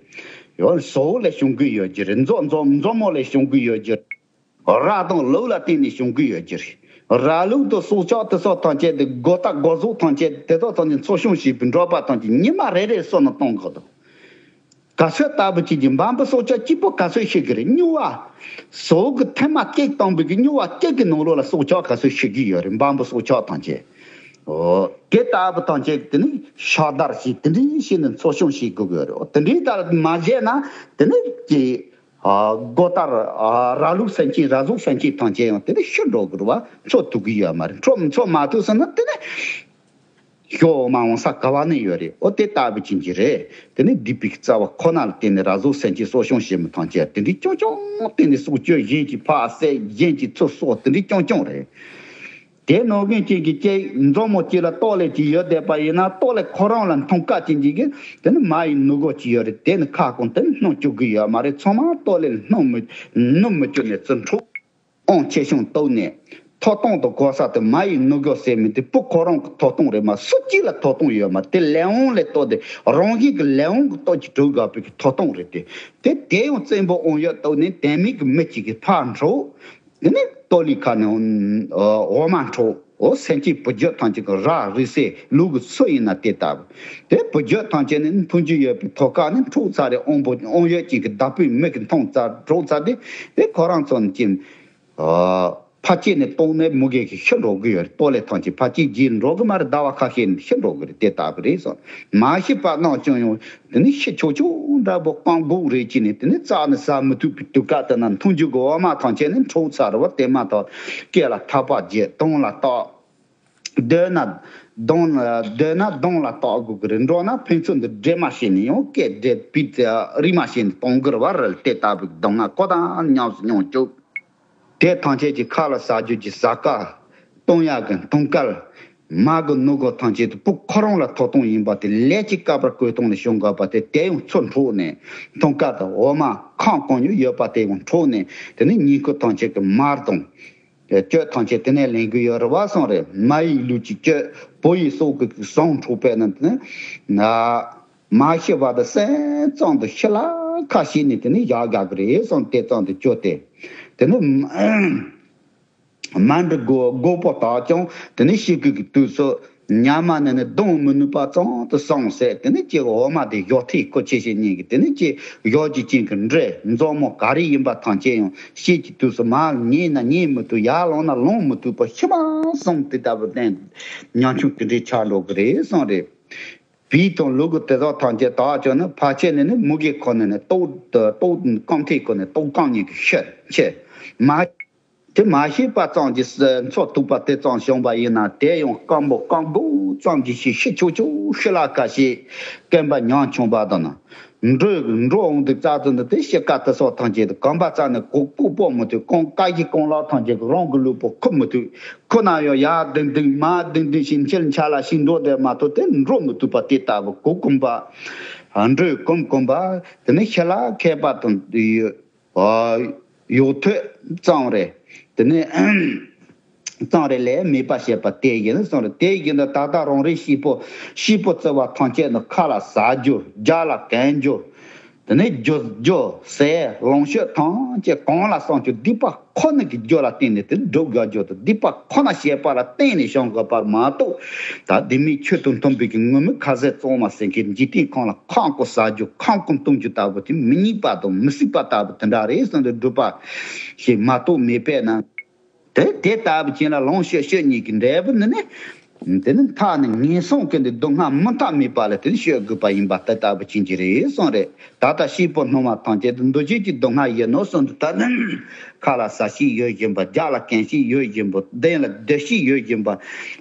ཡང་ཟོག་ལས་བྱུང་གི་ཡོད་ཀྱི་རེད། མཛོ་མཛོ་མཛོ་མོ་ལས་བྱུང་གི་ཡོད་ཀྱི་རེད། ར་དང་ལུག་ལ་བརྟེན་ནས་བྱུང་གི་ཡོད་ཀྱི་རེད། ར་ལུག་དང་སྲོག་ཆགས་དེ་སོགས་ཐམས་ཅད་དེ་སྒོ་རྟ་སྒོ་ཟོག་ཐམས་ཅད་དེ་དག་ཐམས་ཅད་འཚོ་སྐྱོང་བྱེད་པའི་འབྲོག་པ་ཐམས་ཅད་ཉི་མ་རེ་རེ་སོ་ནས་གཏོང་དགོས་དང་། ག་ཚོད་ལྟ་བུ་བྱེད་ཀྱི་འབའ་འབུ་སྲོག་ཆགས་གཅིག་པོ་ག་ཚོད་ཤི་གི་རེད། སྨྱུག་བ། ཟོག་གི་ཐེངས་མ་གཅིག་བཏང་བའི་གི་སྨྱུག་བ་གཅིག་གི་ནང་ལོགས་ལ་སྲོག་ཆགས་ག་ཚོད་ཤི་གི་ཡོད་རེད། འབའ་འབུ་སྲོག་ཆགས་ཐམས་ཅད། ཨོ། དེ་ལྟ་བུ་ཐམས་ཅད་དེ་ནི་ཤ་དར་ཞིག་དེ་འདྲའི་ཞིག་ནི་འཚོ་སྐྱོང་བྱེད་དགོས་ཀྱི་ཡོད་རེད། ཨོ། དེ་འདྲའི་ལྟར་མ་བྱས་ན་དེ་ནི་ཀྱི། ཨ། སྒོ་རྟ་ར་ལུག་སེམས་ཅན་ར་ཟོག་སེམས་ཅན་ཐམས་ཅད་ཡང་དེ་ནི་ཤི་འགྲོ་གི་རེད་བ། འཚོ་ཐུབ་ཀྱི་ཡོད་མ་རེད། འཚོ་འཚོ་མ་ཐུབ་སོང་ན་དེ་ནི། ཞོ་འོ་མ་འོང་ས་ག་བ་ནས་ཡོད་རེད། ཨོ་དེ་ལྟ་བུ་ཅན་གྱི་རེད། དེ་ནི་སྡིག་པའི་རྩ་བ་ཁོ་ན་ལ་བརྟེན་ནས་ར་ཟོག་སེམས་ཅན་གསོ་སྐྱོང་བྱེད་མི་ཐམས་ཅད་དེ་འདྲའི་རྐྱང་རྐྱང་བརྟེན་ནས་སྲོག་གཅོད། གཞན་གྱི་ཕ་བསད། གཞན་གྱི་ཚུར་གསོག་དེ་འདྲའི་རྐྱང་རྐྱང་རེད། དེ་ནོར་མཁན་ཅན་གྱི་སྐྱེ་མཛོ་མོ་གཅིག་ལ་ལྟོ་ལས་ཅིག་ཡོད་བསྡད་པ་ཡིན་ན་ལྟོ་ལས་ཁོ་རང་ལ་འཐུང་དཀའ་ཅན་གྱི་གི་དེ་ནི་མ་ཡི་ནུ་གོ་ཅིག་ཡོད་རེད། དེ་ནི་ཁ་སྐོང་དེ་ནི་སྣུམ་བཅུག་གི་ཡོད་མ་རེད། ཚང་མ་ལྟོ་ལས་སྣུམ་མི་སྣུམ་མི་བཅུག་ནས་ཚུར་འཁྲུག་ཨོང་ཆེ་ཆུང་བཏོག་ནས་ཐོ་སྟོང་དུ་གོ་ས་དུ་མ་ཡི་ནུ་གོ་ཟེར་མི་དེ་བུ་ཁོ་རང་གི་ཐོ་སྟོང་རེད་མ། སུ་གཅིག་ལ་ཐོ་སྟོང་ཡོད་མ་རེད། དེ་ལས་དབང་ལས་ལྟོ་དེ་རང་བཞིན་གྱི་ལས་དབང་གི་ལྟོ་ཅིག་གྲུབ་དགོས་པའི་གི་ཐོ་སྟོང་རེད། དེ་དེ་དེ་ཡང་བཙན་པོ་དབང་ཡོད་བཏོག་ནས་དེ་མིག་གི་མི་གཅིག་གི་ཕར་འཕྲོག་དེ་ནས་ལྟོ་ལི་ཁ་ནས་འོ་མ་འཕྲོག་འོ་སེམས་ཅན་བུ་རྒྱུད་ཐམས་ཅད་ཀྱི་ར་རི་སེ་ལུག་གི་སུ་ཡིན་ན་དེ་ལྟ་བུ། དེ་བུ་རྒྱུད་ཐམས་ཅད་ནི་མཐུན་རྒྱུ་ཡོད་པའི་ཐོ་ཁ་ནི་འཕྲོག་ཚར་རེ་དབང་པོ་དབང་ཡོད་ཅིག་གི་བདག་པོའི་མིག་གི་མཐོང་ཚར་འཕྲོག་ཚར་དེ་དེ་ཁོ་རང་ཚོ་ནི་ཅིན། ཕ་སྐྱེས་ནས་ལྟོགས་ནས་མུ་གེ་གི་ཤི་འགྲོ་གི་ཡོད་རེད། ལྟོ་ལས་ཐམས་ཅད་ཕ་སྐྱེས་རྗེས་འགྲོ་གི་མ་རེད། ཟླ་བ་ཁ་ཤས་ནས་ཤི་འགྲོ་གི་རེད། དེ་ལྟ་བུ་རེད་སོང་། མ་ཤི་བར་སྣང་བྱུང་ཡང་དེ་ནི་ཤི་ཆོག་ཆོག་འདྲ་པོ་རྐང་སྒུག་རེད་ཅེས་ནས་དེ་ནི་རྩ་ནས་ཟ་མི་ཐུབ་པའི་དུས་སྐབས་དེ་ན་འཐུང་རྒྱུ་གི་འོ་མ་ཐམས་ཅད་ནི་འཕྲོག་ཚར་བ་དེ་མ་ཐག་སྐེ་ལ་ཐག་པ་བརྒྱབ། གདོང་ལ་བཏགས། སྡོད་ན་གདོང་ལ་སྡོད་ན་གདོང་ལ་བཏགས་དགོས་ཀྱི་རེད། འགྲོ་ན་ཕན་ཚུན་དུ་འདྲེས་མ་བྱས་ནས་ཡང་སྐད་འདྲེས་པི་རི་མ་བྱས་ནས་གཏོང་གི་རེད་བ་རེད། དེ་ལྟ་བུའི་གདོང་ང་ཁོ་དང་མཉམ་དུ་མྱོང་བཅུག་དེ་ཐམས་ཅད་ཀྱི་ཁ་ལ་ཟ་རྒྱུ་གྱི་ཟ་ཁ། བཏུང་ཡག་གི་འཐུང་སྐལ། མ་གི་ནུ་གོ་ཐམས་ཅད་དུ་བུ་ཁོ་རང་ལ་ཐོབ་ཐང་ཡིན་པ་དེ་ལས་ཀྱི་སྐབས་པར་བཀོད་སྟངས་ལ་ཤོང་དགོས་པ་དེ་དེ་ཡང་ཚུར་འཕྲོག་ནས་འཐུང་སྐལ་དང་འོ་མ་ཁམ་གང་ཡོད་ཡོད་པ་དེ་ཡང་འཕྲོག་ནས་དེ་ནས་ཉིན་ཁུ་ཐམས་ཅད་ཀྱི་མར་དང་། སྤྱོད་ཐམས་ཅད་དེ་ནས་ལེན་གི་ཡོད་རེད་བ་སོང་རེད། མ་ཡི་ལུས་ཀྱི་སྤྱོད་བུ་ཡི་སྲོག་གི་ཟངས་འཕྲོག་པས་ན་དེ་ནས་ན། མ་ཤི་བར་དུ་སེམས་ཙམ་དུ་ཤི་ལ་ཁ་ཤས་ནི་དེ་ནི་བཞག་དགའ་གི་རེད་སོང་། དེ་ཙམ་དུ་བཅོས་ཏེ། དེ་ནི་མ་འབྲི་དགོས་དགོས་པོ་དག་ཀྱང་དེ་ནི་ཤི་དགོས་ཀྱི་དུས་སུ་ཉ་མ་ནི་ནི་གདོང་མི་ནུས་པ་ཙམ་དུ་སོང་ཟེར། དེ་ནི་ཅིག་འོ་མ་དེ་ཞོ་ཐིག་ཁོ་ཆེ་ཤེས་ཉིད་ཀྱི་དེ་ནི་ཅིག་ཞོ་ཅི་ཅིན་གྱི་འབྲས་མཛོ་མོ་ག་རེ་ཡིན་པ་ཐམས་ཅད་ཡང་ཤི་གི་དུས་སུ་མར་ཉལ་ན་ཉལ་མི་ཐུབ། ཡར་ལོང་ན་ལོང་མི་ཐུབ་པ་ཤི་མ་སོང་། དེ་ལྟ་བུ་བསྟན་ཉམ་ཆུང་དེ་འདྲའི་ཆགས་འགྲོ་གི་རེད་སོང་རེད། བི་དང་ལུ་གུ་དེ་དག་ཐམས་ཅད་དག་ཅོག་ནི་ཕལ་ཆེར་ནི་ནི་མུ་གེ་ཁོ་ནི་ནི་ལྟོགས་ལྟོགས་རྐང་མཐིལ་ཁོ་ནི་ལྟོགས་རྐང་གཉིས་ཀྱི་ཤེད་ཆེ། མ་དེ་མ་ཤེས་པ་ཙམ་གྱིས་འཚོ་ཐུབ་པ་དེ་ཙམ་བྱུང་བ་ཡིན་ན་དེ་ཡང་རྐང་པོ་རྐང་སྒུག་ཙམ་གྱིས་ཤི་ཤི་ཆོག་ཆོག་ཤི་ལ་ཁ་ཤས་སྐེམ་པ་ཉམ་ཆུང་བ་དང་ན། འགྲོ་འགྲོ་འོང་དུས་རྩ་ཚོ་འདི་དེ་ཤི་ཀ་དེ་སོགས་ཐམས་ཅད་དུ་གོམ་པ་རྩ་ནས་གོ་ལྐོག་པོ་མི་ཐུབ། རྐང་རྐང་གཞི་རྐང་ལག་ཐམས་ཅད་ཀྱི་རང་གི་ལུས་པོ་ཁུབ་མི་ཐུབ། ཁོ་ན་ཡང་ཡར་ལྡིང་ལྡིང་མར་ལྡིང་ལྡིང་ཞིག་འཆལ་འཆལ་ལ་ཞིག་འགྲོ་བསྡད་མ་ཐུབ་དེ་འགྲོ་མི་ཐུབ་པ་དེ་ལྟ་བུ་གོ་གོམ་པ། འགྲོས་གོམ་གོམ་པ། དེ་ནས་ཤི་ལ་ཁད་པ་དང་ཡོད། ཡོག་ཐོད་གཙང་རེད། དེ་ནས་གཙང་རེད་ལས་མེད་པ་བྱེད་པ་དེ་ཡིན་གསུངས་རེད། དེ་ཡིན་ན་ད་ལྟ་རང་རེའི་སྐྱེས་བུ་སྐྱེས་བུ་བརྩི་བ་ཐམས་ཅད་ནི་ཁ་ལ་ཟ་རྒྱུ་རྒྱ་ལ་གན་རྒྱུ། དེ་ནས་རྒྱུ་རྒྱུ་ཟས་ལོངས་སྤྱོད་ཐམས་ཅད་གང་ལ་སོང་ཀྱང་སྡིག་པ་ཁོ་ན་གི་རྒྱུ་ལ་བརྟེན་ནས་དེ་སྒྲུབ་དགོས་རྒྱུ་དང་སྡིག་པ་ཁོ་ན་བྱས་པ་ལ་བརྟེན་ནས་བྱུང་དགོས་པར་མ་གཏོགས། ད་སྡིག་མའི་ཆོས་དང་མཐུན་པའི་གི་ངུར་སྨྲིག་ཁ་ཟས་གཙང་མ་ཟེར་མཁན་འཇིག་རྟེན་ཁམས་ལ་ཁམས་ཀུན་ཟ་རྒྱུ་ཁམས་ཀུན་བཏུང་རྒྱུ་ལྟ་བུ་དེ་མི་རྙེད་པ་དང་མི་སྲིད་པ་ལྟ་བུ་དེ་འདྲ་རེད་གསུངས་ཏེ་སྒྲུབ་པ་ཞིག་མ་གཏོགས་མེད་པས་ན། དེ་དེ་ལྟ་བུ་ཅན་ལ་ལོངས་སྤྱོད་སྤྱོད་གཉིས་ཀྱི་འབྲས་བུ་ནི་ནི། དེ་ནི་མཐའ་ནི་ངན་སོང་གི་འདི་སྡུག་བསྔལ་མུ་མཐའ་མེད་པ་ལ་དེ་ནི་སྤྱོད་དགོས་པ་ཡིན་པ་དེ་ལྟ་བུ་ཅན་གྱི་རེད་གསུངས་རེད། ད་ལྟ་སྐྱེས་བུ་སྣང་བ་ཐམས་ཅད་དུ་འདུ་བྱེད་ཀྱི་སྡུག་བསྔལ་ཡིན་ནོ་གསུངས་འདུག་ད་ནི་ཁ་ལ་ཟ་བྱེད་ཡོད་བཞིན་པ། རྒྱབ་ལ་གན་བྱེད་ཡོད་བཞིན་པ། གདན་ལ་སྡོད་བྱེད་ཡོད་བཞིན་པ།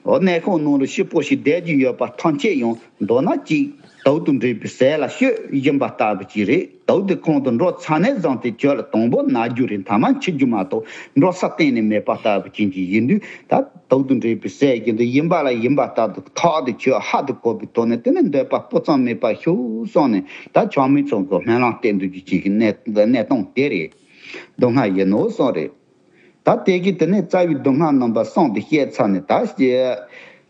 འོ་གནས་ཁང་ནང་ལ་ཤི་སྤོ་ཞིག་བསྡད་ཀྱི་ཡོད་པ་ཐམས་ཅད་ཡང་མདོར་ན་གཅིག་དུག་དང་འདྲེས་པའི་ཟས་ལ་སྤྱོད་བཞིན་པ་ལྟ་བུ་ཅིག་རེད། དུག་དེ་ཁོང་དུ་འགྲོ་ཚར་ནས་བཟུང་སྟེ་ཁྱོད་ལ་དང་པོ་ན་རྒྱུ་རེད། མཐའ་མ་འཆི་རྒྱུ་མ་གཏོགས་འགྲོ་ས་གཏན་ནས་མེད་པ་ལྟ་བུ་ཅན་གྱི་ཡིན་དུས། ད་དུག་དང་འདྲེས་པའི་ཟས་ཀྱི་འདི་ཡིན་པ་ལ་ཡིན་པ་ལྟར་དུ་ཐག་དེ་ཆོད་ཧ་དུ་གོ་བའི་ཐོག་ནས་དེ་ནི་འདོད་པ་སྤུ་ཙམ་མེད་པར་ཞུགས་སོང་ནས། ད་ཆགས་མེད་ཚོགས་ཀྱི་སྨོན་ལམ་བཏབ་འདུག་རྒྱུ་ཅིག་གི་གནས་གནས་སྟངས་དེ་རེད། སྡུག་བསྔལ་ཡིན་ནོ་གསུངས་རེད། ད་དེ་གི་དེ་ནས་རྩ་བའི་སྡུག་བསྔལ་རྣམ་པ་གསུམ་དེ་བཤད་ཚར་ནས། ད་སྐྱེ་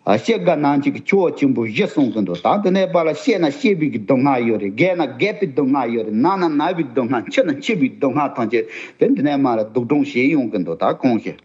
སྐྱེ་རྒ་ན་འཆི་གི་ཆུ་བོ་ཆེན་པོ་བཞི་གསུངས་ཀྱི་འདུག་ད་དེ་ནས་ཕར་ལ་སྐྱེས་ན་སྐྱེས་པའི་གི་སྡུག་བསྔལ་ཡོད་རེད། རྒས་ན་རྒས་པའི་སྡུག་བསྔལ་ཡོད་རེད། ན་ན་ན་བའི་སྡུག་བསྔལ། འཆི་ན་འཆི་བའི་སྡུག་བསྔལ་ཐམས་ཅད་དེ་འདི་ནས་མར་ལ་བསྡུ་སྒྲུང་བྱེད་ཡོང་གི་འདུག་ད་གང་ཞིག